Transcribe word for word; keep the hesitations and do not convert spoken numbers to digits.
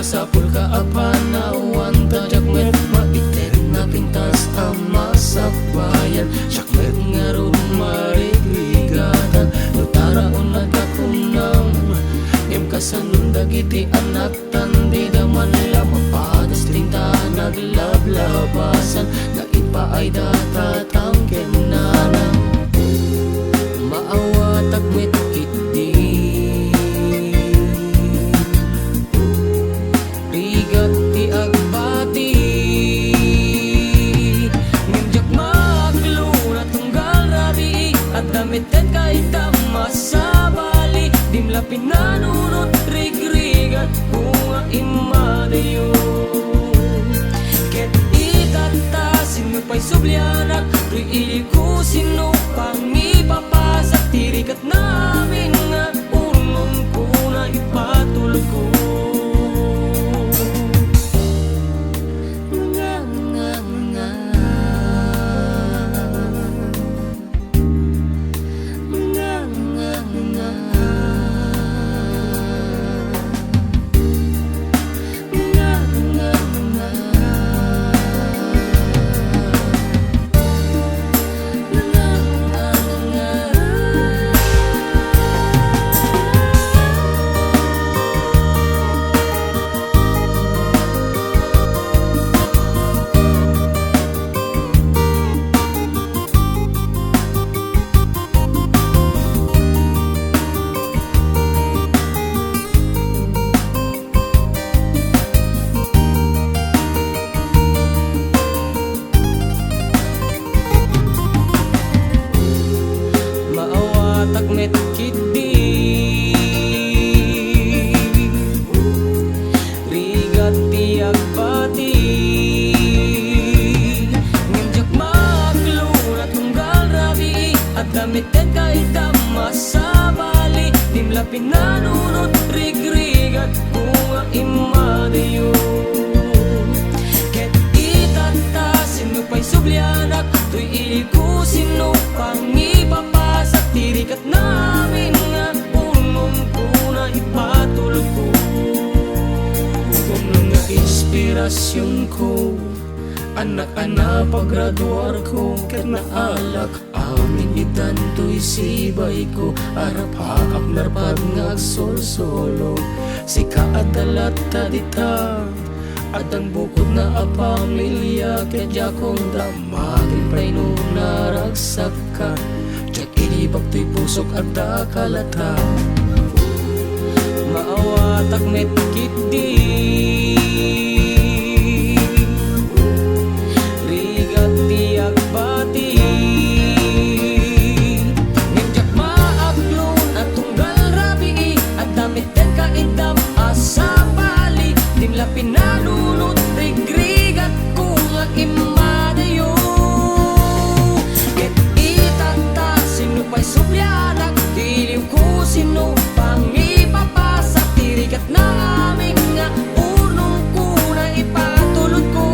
Sapulka a panawan ta diak met maitedna pintas a masakbayan. Siak met ngarud marigrigatan no taraonna ta kunam. Ngem kasano dagiti anaktan, dida man la mapadas tinta, naglablabasan, naipaayda tatang ken nanang. Maawatak met ketdi. Rigat ti agbati, ngem diak maaklona tunggal rabii. Adda met kenka ita masabali, dim la pinanunot rigrigat ko nga immadayo. Ket itatta, sino pay sublianak, toy iliwko, sino pangipapasak ti rigat namin nga urnongko na ipatulko. Nga, nga, nga. Nga, nga, nga. Maawatak met ketdi. Rigat ti agbati, ngem diak maaklona tunggal rabii. Adda met kenka ita masabali, dim la pinanunot rigrigat ko nga immadayo. Ket itatta, sino pay sublianak, toy iliwko, sino pangipapasak ti rigat namin nga urnongko na ipatulko. Gumna nga inspirasionko, annak a napagraduarko ket naalak. Amin itan toy sibayko, arapaak narpad nga agsolsolo. Sika adda latta dita, addan bukodna a pamilia, ket diakon damagin pay no naragsakka. Diak ilibak toy pusok a dakal a tao. Maawatak met ketdi. Rigat ti agbati, ngem diak maaklon a tunggal rabii. Adda met kenka ita masabali, dim la pinanunot rigrigat ko nga immadayo. Ket itatta, sino pay sublianak, iliwko, sino pangipapasak ti rigat namin nga urnongko na ipatulko.